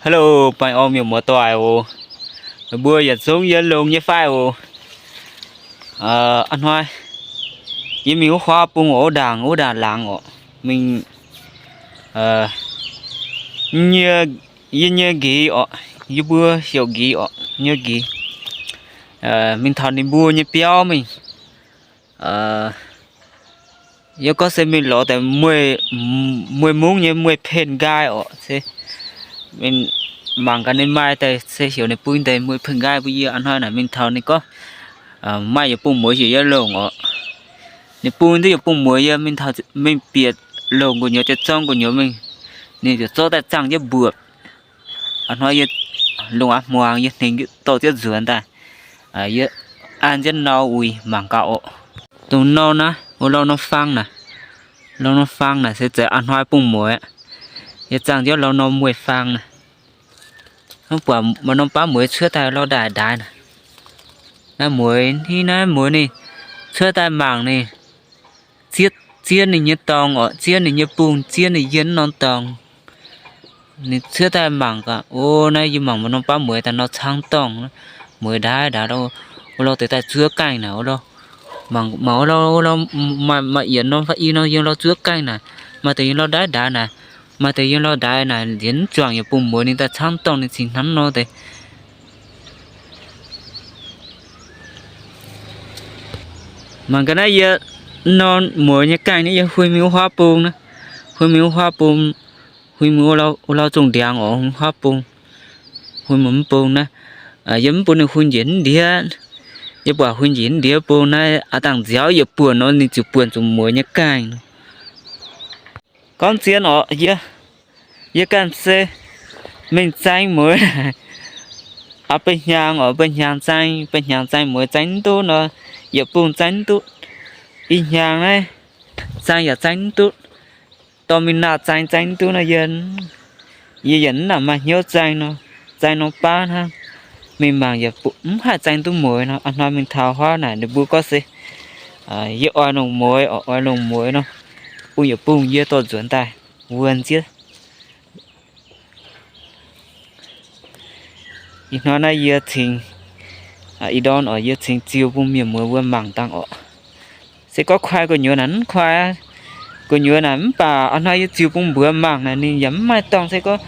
Hello, baengh orn mienh muoz-doic oc. Mbuo yietc zungv yiem longx nyei fai oc? Aa hnoi yie mingh wuov huaav bung oc, wuov ndaangc, wuov ndaangc laangz oc. Mingh, yie nyei nqix oc, yie mbuo heuc nqix oc, nyei nqix. Mingh taux ninh mbuo nyei biauv mingh. Yie gorngv se mingh lorz deix mueiz mungv nyei mueiz pen nqaai oc. Se mingh mangc gaax ninh maaih deix, se heuc ninh bun deix mueiz pen nqaai bun yie. Aa hnoi naaic mingh taux ninh gorngv maaih yietc bung mueiz heuc yie longc oc. Ninh bun duqv yietc bung mueiz yie mingh taux, mingh bieqc longc gu'nyuoz, zorng gu'nyuoz mingh, ninh ziouc zorqv daaih zaangh jienv mbuoqc. Aa hnoi yie lungh aqv hmuangx, yie hnengx dorh jienv nzuonx daaih. Yie an jienv nor uix mangc gaax oc. Dongh nor naaiv, wuov lauh nor fang naaic, lauh nor fang naaic se zeiz aa hnoi bung mueiz aqv. Yie zaangh jienv lauh nor mueiz fang naaic. Mv buatc maaih norm baav mueiz cuotv daaih lauh ndaaih ndaix naaic. Naaiv mueiz, hnangv naaiv mueiz ninh cuotv daaih mangc ninh, zieqv, zieqv ninh nyei dorngx oc, zieqv ninh nyei bung, zieqv ninh yiem norm dorngx. Ninh cuotv daaih mangc gaax, o, naaiv yie mangc maaih norm baav mueiz daaih nor camv dorngh, mueiz ndaix ndaix, wuov lauh deix daaih zuov gaengh naaic, wuov lauh, mangc, mangc wuov lauh, wuov lauh, maaih, maaih yietc norm fai i norm yiem lauh zuov gaengh naaic, maaih deix yiem lauh ndaix ndaix naaic, maaih deix yiem lauh ndaix naaic, nziex mv juangc yietc bung mueiz ninh daaih camv dorngh ninh cingx hnangv nor deix. Mangc gaax naaiv yie norm mueiz nyei gaengh naaiv yie huin mingh wuov huaav bung naaiv, huin mingh wuov huaav bung, huin mingh wuov lauh zongh ndiangx oc, huin huaav bung, huin mingh mv bung naaiv. Yie mv bun ninh huin njiec mv ndiev. Yie buatc huin njiec mv ndiev bung naaiv aav dangh nziaaux yietc buonc nor ninh ziouc buonc zuqc mueiz nyei gaengh. Gorngv zien oc, yie, yie ganh se mingh zaeng mueiz. Aa, ba'hnyangx oc, ba'hnyangx zaeng, ba'hnyangx zaeng mueiz zaeng mv duqv nor, yietc bung zaeng mv duqv. Ih hnyangx naaiv zaeng yaac zaeng mv duqv. Dorh mingh naah zaeng, zaeng mv duqv nor, yie, yie yietc mv nangc maaih hnyouv zaeng nor, zaeng norm baav hnangv. Mingh mangc yaac mv haih zaeng duqv mueiz nor. Aa hnoi mingh taux huaav naaic ninh mbuo gorngv se yie oix longc mueiz oc, oix longc mueiz nor, bun yietc bung yie dorh nzuonx daaih wuonx jienv. Ih hnoi naaiv yie cingx, ih ndorm oc, yie cingx ziux bun mienh muoz wuov mangc dangh oc. Se gorngv kuaai gu'nyuoz naaic mv kuaai aqv. Gu'nyuoz naaic mv baac aa hnoi yie ziux bun mbuox mangc naaic ninh yaac mv maaih dorngh. Se gorngv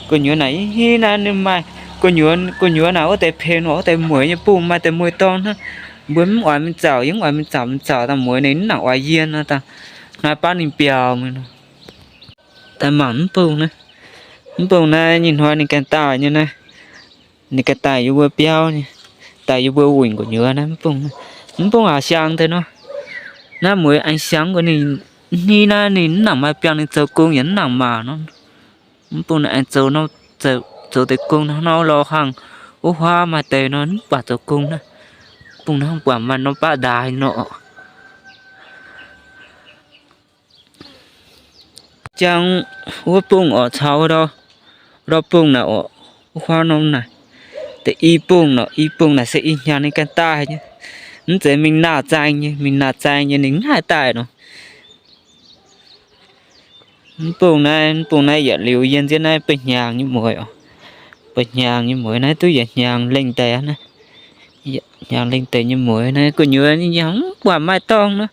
gu'nyuoz naaic ih hnoi naaiv ninh maaih, gu'nyuoz, gu'nyuoz naaic wuov deix peix nor, wuov deix mueiz nyei bung maaih deix mueiz dorngh hnangv. Mbuo mv oix mingh zauc, yie mv oix mingh zauc, mingh zauc dangh mueiz ninh mv nangc oix yie nor, dangh hnoi baav ninh biaux mingh nor. Daaih mangc mv bung naaiv. Mv bung naaiv nyei hnoi ninh ganh daaih nyei naaiv. Ninh ganh daaih yie mbuo biauv nyei, daaih yie mbuo wuic gu'nyuoz naaiv mv bung. Mv bung aac siang deix nor. Naaiv mueiz aengx siang gu'nyuoz, hnangv naaiv ninh mv nangc maaih biangh ninh zoux gong yaac mv nangc maah nor. Mv bung naaiv aengx zoux nor, zoux deix gong hnangv nor lorz hangh wuov huaav maaih deix nor mv baac zoux gong naaiv. Bung naaiv mv buatc maaih norm baav ndaix nor. Jangx wuov bung oc caux ndau bung naaic oc, wuov huaav norm naaic. Deix i bung nor, i bung naaic se ih hnyangx ninh ganh daaih nyei. Mv zeiz mingh naah zaeng nyei, mingh naah zaeng nyei ninh mv haih daaih nor. Mv bung naaiv, mv bung naaiv yietc liuz yie nziev naaiv ba'hnyangx nyei mueiz oc. Ba'hnyangx nyei mueiz naaiv duqv yietc hnyangx lengh deix naaiv. Hnyangx lengh deix nyei mueiz naaiv gu'nyuoz ninh yaac mv buatc maaih dorngh nor.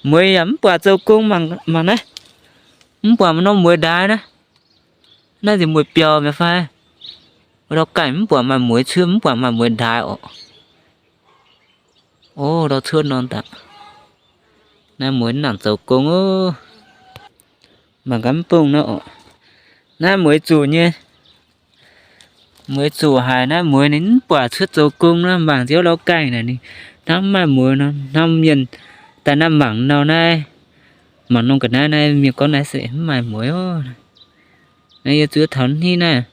Mueiz yaac mv buatc zoux gong mangc naaiv. Mv buatc maaih norm mueiz ndaix naaiv. Naaiv nziex mueiz biaux mi'aqv fai? Wuov ndau ganh mv buatc maaih mueiz cuotv, mv buatc maaih mueiz ndaix oc. O, ndau cuotv nor daaih. Naaiv mueiz mv nangc zoux gong oc. Mangc gaax mv bung naaiv oc. Naaiv mueiz zuqc nyei. Mueiz zuqc haic naaiv mueiz ninh mv buatc cuotv zoux gong naaiv, mangc nziouv lau gaengh naaic ninh hnangv mv maaih mueiz nor. Hnamv mienh daaih naaiv mangc nor naaiv, mangc nor ga'naaiv naaiv mienh gorngv naaiv se mv maaih mueiz oc. Naaiv yie zuov taux hnangv naaiv,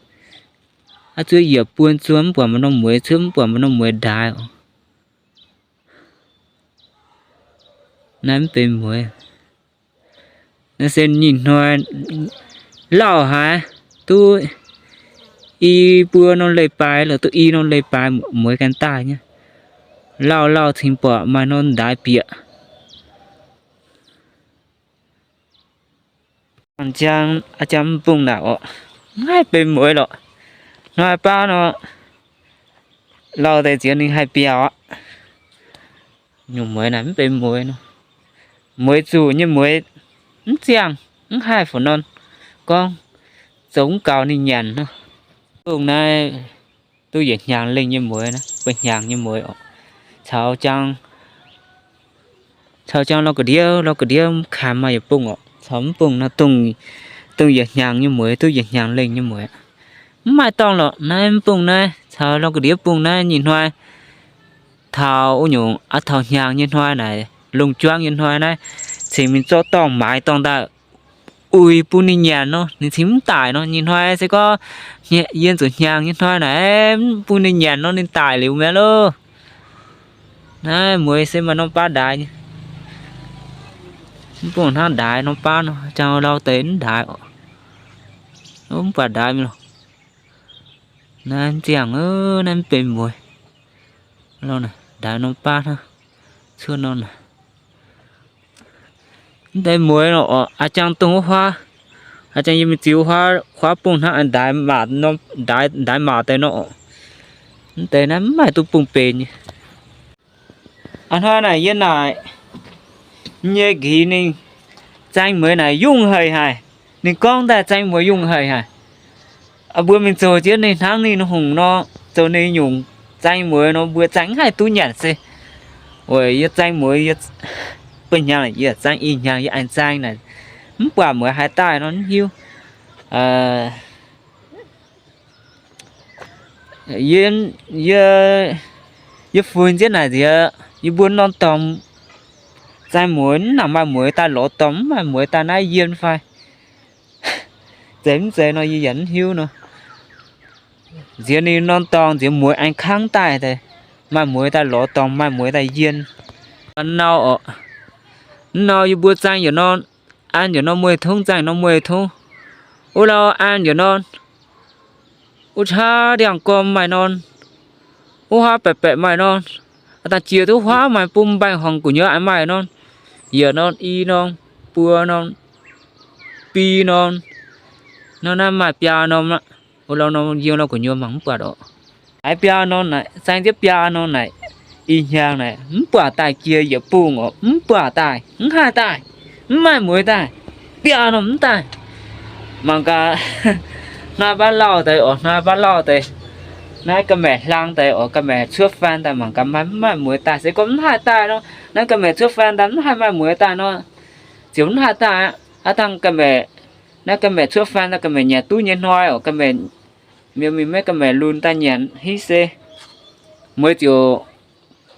aa, zuov yietc buonc zuov mv buatc maaih norm mueiz cuotv, mv buatc maaih norm mueiz ndaix oc. Naaiv mv benx mueiz. Naaiv se nyei hnoi lauh haic, duqv i buo norm leiz-baaix lorqc, duqv i norm leiz-baaix mueiz ganh daaih nyei. Lauh lauh cingx buatc maaih norm ndaix bieqc. Jangx, jangx mv bung naaic oc. mv haih benx mueiz lorqc. Hnoi baav nor, lauh deix ziex ninh haih biaux aqv. Nyungc mueiz naaic mv benx mueiz nor, mueiz zuqc nyei mueiz, mv ziangh, mv haih fungc norm gorngv zoux mv gaux ninh nyanc nor. Bung naaiv duqv yietc hnyangx lengh nyei mueiz, bun hnyangx nyei mueiz oc. Caux jang, caux jang lorh ga'ndiev, lorh ga'ndiev mv kaaix maaih yietc bung oc. Caux mv bung nor, dongh yietc hnyangx nyei mueiz duqv yietc hnyangx lengh nyei mueiz. Mv maaih dorngh lorqc. Naaiv mv bung naaiv caux lorh ga'ndiev bung naaiv nyei hnoi, taux wuov nyungc aqv, taux hnyangx nyei hnoi naaic, lungh juangv nyei hnoi naaiv, cingx mingh zorqv dorngh maaiz dorngh daaih uix bun ninh nyanc nor, ninh cingx mv daic nor. Nyei hnoi se gorngv yiem zuqc hnyangx nyei hnoi naaic, mv bun ninh nyanc nor, ninh daic liuz mi'aqv loh. Naaiv mueiz se maaih norm baav ndaix nyei. Mv bung hnangv ndaix norm baav nor, jang lau deix mv ndaix oc. Mv baac ndaix mi'aqv loh. Naaiv mv ziangh, naaiv mv benx mueiz. Ndaix norm baav hnangv, cuotv norm naaic. Mv deix mueiz nor oc, a'jang dongh wuov huaav, a'jang yie mingh ziux wuov huaav bung hnangv, ndaix, ndaix maac deix nor oc. Mv deix naaiv mv maaih duqv bung benx nyei. A'hnoi naaic yie naaic nyei nqix ninh zaeng mueiz naaic yungh haic haic. Ninh gorngv daaih zaeng mueiz yungh haic haic. Mbuo mingh zoux jienv ninh hnangv ninh hungh nor, zoux ninh nyungc zaeng mueiz nor, mbuo zaeng mv haih duqv nyanc se. Weic yie zaeng mueiz, yie bun hnyangx yie zaeng ih hnyangx yie aengx zaeng naaic, mv buatc mueiz haih daaih nor mv hiuv. Yie, yie, yie funx jienv naaic nziex yie mbuo norm dorngx zaeng mueiz mv nangc maaih mueiz daaih lorz dorngh, mv maaih mueiz daaih naaiv yiem fai zeiz mv zeiz nor yie yaac mv hiuv nor. Nziex ninh norm dorngx nziex mueiz aengx kangv daaih deix, maaih mueiz daaih lorz dorngh, maaih mueiz daaih yiem. Nau oc, nau yie mbuo zaeng yietc norm, an yietc norm mueiz tongv, zaeng norm mueiz tongv. Wuov lauh an yietc norm, wuov qaqv ndiangx-gorm maaih norm, wuov huaav baeqc baeqc maaih norm, dangh jiex duqv huaav maaih bung mbaengx-horngc gu'nyuoz aengx maaih norm, yietc norm, i norm, buo norm, bi norm, norm naaiv maaih biaa norm aqv. Wuov lauh norm yiem lauh gu'nyuoz mangc mv buatc oc. Haiz biaa norm naaic, zaeng jienv biaa norm naaic, ih hnyangx naaic mv buatc daaih jiex yietc bung oc, mv buatc daaih, mv haih daaih, mv maaih mueiz daaih, biaa norm mv daaih. Mangc gaax, hnoi baav lauh deix oc, hnoi baav lauh deix, naaiv ga'maeqc hlang deix oc, ga'maeqc cuotv faan daaih mangc gaax maaih mv maaih mueiz daaih. Se gorngv mv haih daaih nor, naaiv ga'maeqc cuotv faan daaih mv haih maaih mueiz daaih nor, ziouc mv haih daaih aqv. Aav dangh ga'maeqc, naaiv ga'maeqc cuotv faan daaih ga'maeqc nyanc duqv nyei hnoi oc, ga'maeqc mi'aqv, mingh maiv ga'maeqc lunx daaih nyanc hiv se, mueiz ziouc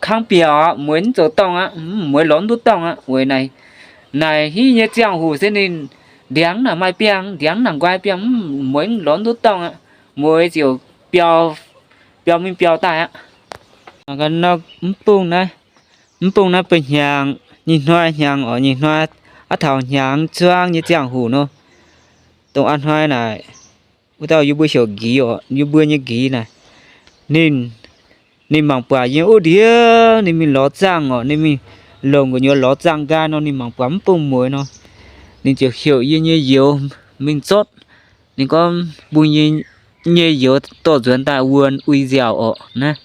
kangv biaux aqv, mueiz mv zoux dorngh aqv, mueiz lorz mv duqv dorngh aqv. Weic naaic, naaic hiv nyei ziangh hoc se ninh ndiangx nangc maaih biangh, ndiangx nangc nqoi biangh, mueiz mv lorz mv duqv dorngh aqv. Mueiz ziouc biaux, biaux mingh biaux daaih aqv. Mv bung naaiv, mv bung naaiv bun hnyangx, nyei hnoi hnyangx oc, nyei hnoi aav taux hnyangx zuangv nyei ziangh hoc nor, dongh a'hnoi naaic, wuov dauh yie mbuo heuc Nqix oc, yie mbuo nyei Nqix naaic, ninh, ninh mangc buatc yiem wuov ndiev ninh mingh lorz zaangh oc, ninh mingh longc gu'nyuoz lorz zaangh nqaai nor, ninh mangc buatc mv bung mueiz nor, ninh ziouc heuc yie nyei youz mingh zorqv. Ninh gorngv bun yie nyei youz dorh nzuonx daaih wuonx uix nziaauc oc. Naaiv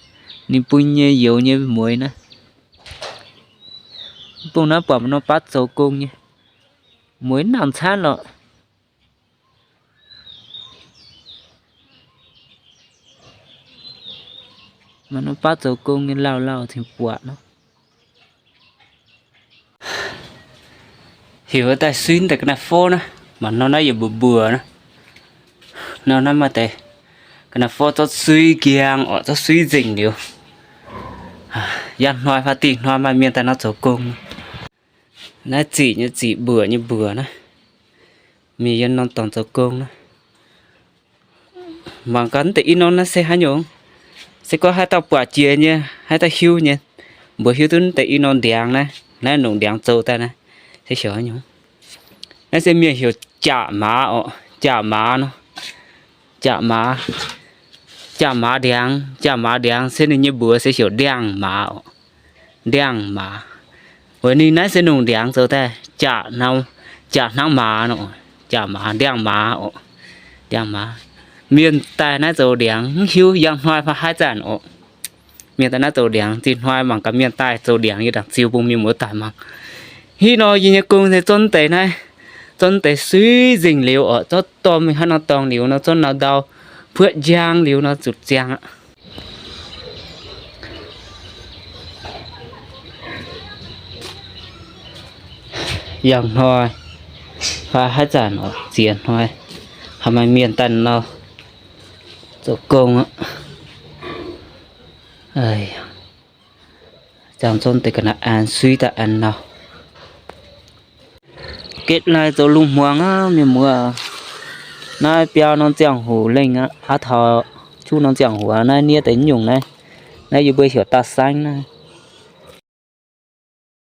ninh bun nyei youz nyei mueiz naaiv. Mv bung naaiv buatc maaih norm baav zoux gong nyei, mueiz nangc caanv lorqc. Maaih norm baav zoux gong nyei lauh lauh cingx buatc nor. Heuc daaih suiv daaih ga'naaiv forv naaiv, mangc norm naaiv yietc mbuoqc mbuoqc naaiv. Norm naaiv maaih deix ga'naaiv forv zorqv suiv nqiang oc, zorqv suiv nzengc liuz. Yangh hnoi fai dih hnoi maaih mienh daaih nor zoux gong. Naaiv ziqc nyei ziqc, mbuoqc nyei mbuoqc naaiv. Mienh yiem norm dorngx zoux gong naaiv. Mangc gaax naaiv deix i norm naaiv se haaix nyungc. Se gorngv haaix dauh buatc jiex nyei, haaix dauh hiuv nyei, mbuo hiuv duqv naaiv deix i norm ndiangx naaiv, naaiv longc ndiangx zoux daaih naaiv, se heuc haaix nyungc. Naaiv se mienh heuc jaac maaz oc, jaac maaz nor. Jaac maaz, jaac maaz ndiangx, jaac maaz ndiangx se ninh nyei mbuox se heuc ndiangx maaz oc. Ndiangx maaz. Weic ninh naaiv se longc ndiangx zoux daaih jaac, jaac hnangv maaz nor. Jaac maaz, ndiangx maaz oc. Ndiangx maaz. Mienh daaih naaiv zoux ndiangx, mv hiuv njang hnoi fai haaix zanc oc. Mienh daaih naaiv zoux ndiangx, zinh hnoi mangc gaax mienh daaih zoux ndiangx yiem ndaangc ziux bun mienh muoz doic mangc. Hitv nor yie nyei gong se zorqv deix naaiv, zorqv deix suiv nzengc liuz oc, zorqv dorh mingh haaix norm dorngx liuz nor, zorqv norm ndau puoqv njang liuz nor zuqc ziangx aqv. Njang hnoi fai haaix zanc oc, ziex hnoi, haih maaih mienh daaih nor zoux gong aqv. Ziangh zorqv deix ga'naaiv an suiv daaih an nor. Getv lai zoux lungh hmuangx aqv, mienh muoz. Naaiv biaa norm ziangh hoc lengh aqv, aav taux juqv norm ziangh hoc aqv. Naaiv niev deix nyungc naaiv, naaiv yie mbuo heuc da'saengv naaiv.